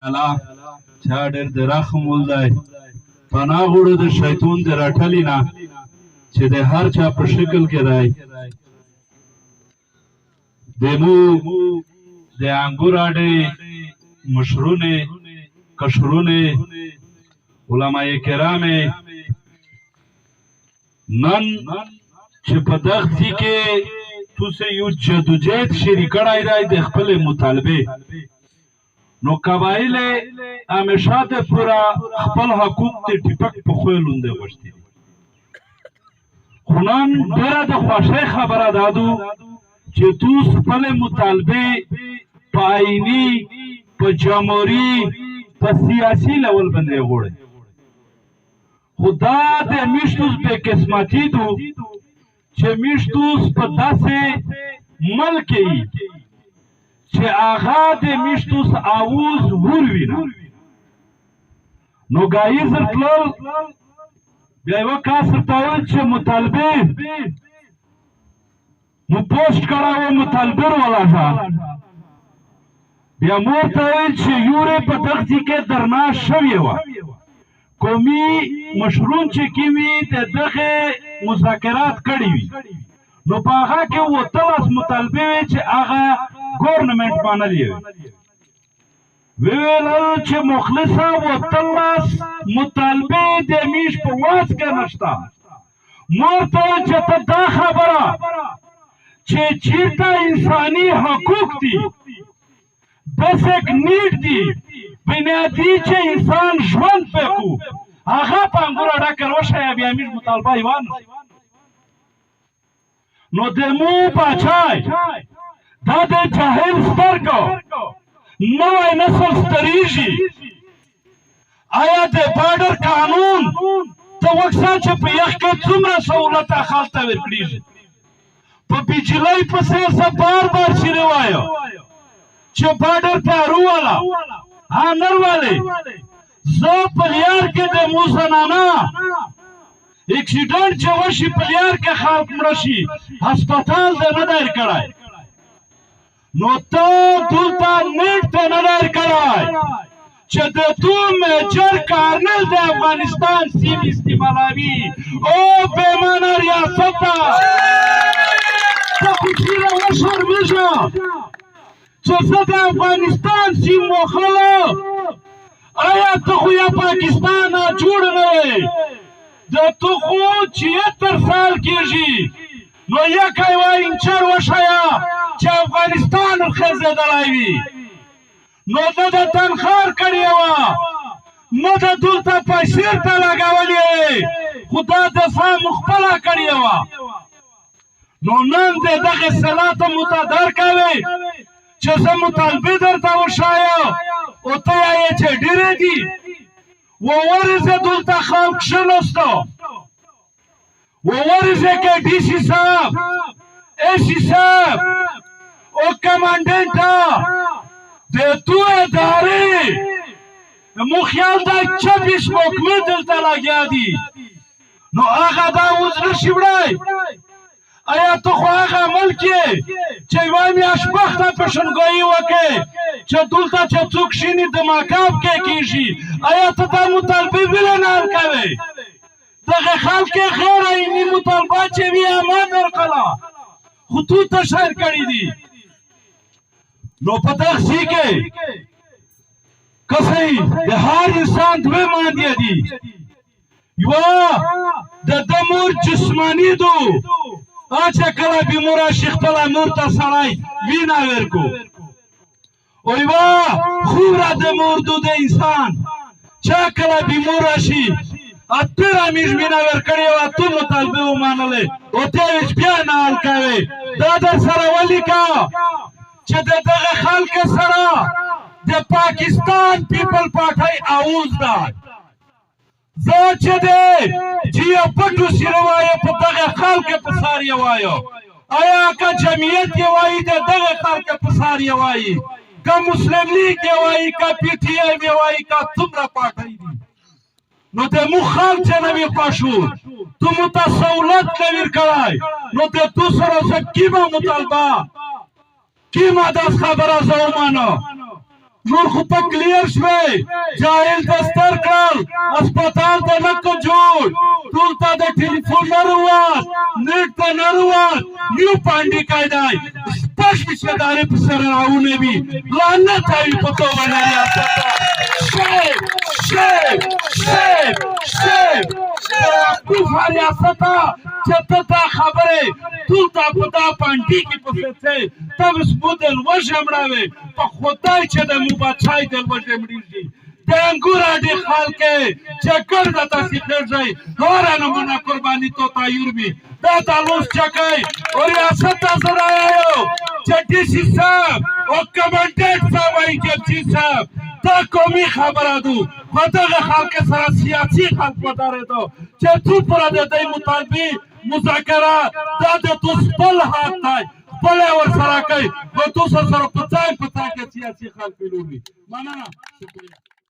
الله چا ډېر د رحم ول دی. پناه غواړو د شیطان د رټلې نه چې د هر چا په شکل کې دی. د مو د انګور اډې مشرونه، کشرونه، علماء کرام، نن چې په دغه ځای کې تاسو یو جدوجہد شریک کړی دی د خپل مطالبه، نو قبایل همیشه د پورا خپل حقوق د ټیپک په خوی لوندې غوښتي دي. خو نن ډېره د خوښۍ خبره ده دو چې توس خپل مطالبه په آئیني، په جمهوري، په سیاسي لیول باندې غوړي. خو دا د میشتوس بې قسمتي دو چې میشتوس په داسې ملک کې چې هغه د میشتوس آووز وروینه. نو ګایزر تلل، بیا یوه کس ورته وویل چې مطالبې مو پوسټ کړی و، مطالبه ولاژه. بیا مور ته وویل چې یورې په دغه ځای کې درنا شوې وه، قومي مشرون چې کوي د دغه مذاکرات کړي وي، نو په هغه کې 18 مطالبې وې چې هغه ګورنمنټ منلې وې. ویل چې مخلصه 18 مطالبې د میش په واس کې نشته. مور ته چې ته دا خبره چې چیرته انساني حقوق دي، بیسیک نیډ دي، بنیادي چې انسان ژوند پې کو، هغه په انګور اډه کې وشیه، بیا میش مطالبه یې وانه. نو د مو پاچای دا د جاهل سترګو نوی نسل ستریږي. آیا د بارډر قانون ته وکسه چې په یخ کې څومره سهولت خلک ته ورکړیږي؟ په بجلۍ پسې زه بار بار چیرې وایم چې بارډر ته والا ها نر والے. زه په لیار کې د مو زنانه اکسیډنټ چې وشي، په لیار کې خلک مړه شي، هسپتال دې نه دایر کړی. نو ته دلته نیټ ته نه دایر کړی چې د تو میجر کارنل د افغانستان سیم استعمالوي. او بېمانه ریاست ته خو ډېره وشرمېږه چې زه د افغانستان سیم وخلم. آیا ته خو یا پاکستان جوړ نه یې؟ د تو خو 76 سال کېږي، نو یکه یوه انچر وښیه چې افغانستان ورخېزېدلی وي. نو نه د تنخواه کړې وه، نه د دلته پیسې ته لګولې، خو دا دفاع مو خپله کړې وه. نو نن د دغې سلا ته متدر کوې چې زه مطالبې درته وښایم او ته یې چې ډېرې دي. وورځې دلته خلک کښېناستو، وورځې کې ډي سي صاحب، اے سی صاحب او کمانډنټ د تو ادارې، مو خیال دا 26 محکمې دلته لګیا دي، نو هغه دا اوس نشي وړی. آیا ته خو هغه ملک یې چې یوه میاشت مخته پېشنګویي وکړې چې دلته چې څوک کښېني د ماکاب کې کېږي؟ آیا ته دا مطالبې ولې نه حل کوې؟ دغه خلک غیر آئیني مطالبه چې وي ما درکړه، خو تو تشهیر کړي دي. نو په دغه ځای کې کسي د هر انسان دوې ماندې دي، یوه د ده مور جسماني دو چې کله بیمور شي خپله مور ته سړی وینه ورکو، او یوه خوره د مور دو د انسان چې کله بیمور شي اته رامیش وینه ورکړې وه، ته مطالبې ومنلې او ته یې بیا نه حل کوې. دا در سره ولیکه چې د دغه خلک سره د پاکستان پیپل پارټۍ آووز ده. زه چې دی چې یو پټو سیره وایو، په دغه خلک په سار یې وایو. آیا که جمعیت یې وایي، د دغه خلک په سار یې وایي، که مسلم لیګ یې وایي، که پي ټي ایم یې وایي، که څومره پارټۍ دي، نو د مو خلک چې نه وي خوښو، ته مو ته سهولت نه ورکړی، نو د تو سره زه کیمه مطالبه کیمه داس خبره زه ومنم. نور خو په کلیر شوې، جاهل دستر کړل، هسپتال ته نه کو جوړ، ټول ته د ټلیفون نه روات، نېټ ته نه روات، نیو پانډي کایدای 26 ادارې په سره راونه وي. لعنت وي په تو باندې ریاست. شیب شیب شیب شیب بیوقوف ریاست چې ته دا خبرې ټول ته په دا پانډي کې پسې څه ته اوس مو د لوږې مړاوې، په خدای چې د مو بچای د لوږې مړېږي. د انګور اډې خلک چې ګرده تاسې خېږئ، هره نمونه قرباني تو تایور وي. دا تالوس چکئ او ریاست ته زه رایایو چې ډي سي صاحب او کمانډنټ صاحب او ایجنسي صاحب، دا قومي خبره دو، خو دغه خلک سره سیاسي خلک ودرېدو چې څو پوره د دوی مطالبې مذاکره، دا د دوی خپل حق دی، خپله ورسره کوي، خو دوی سره په ځای په ځای کې سیاسي خلک وي. مننه، شکریه.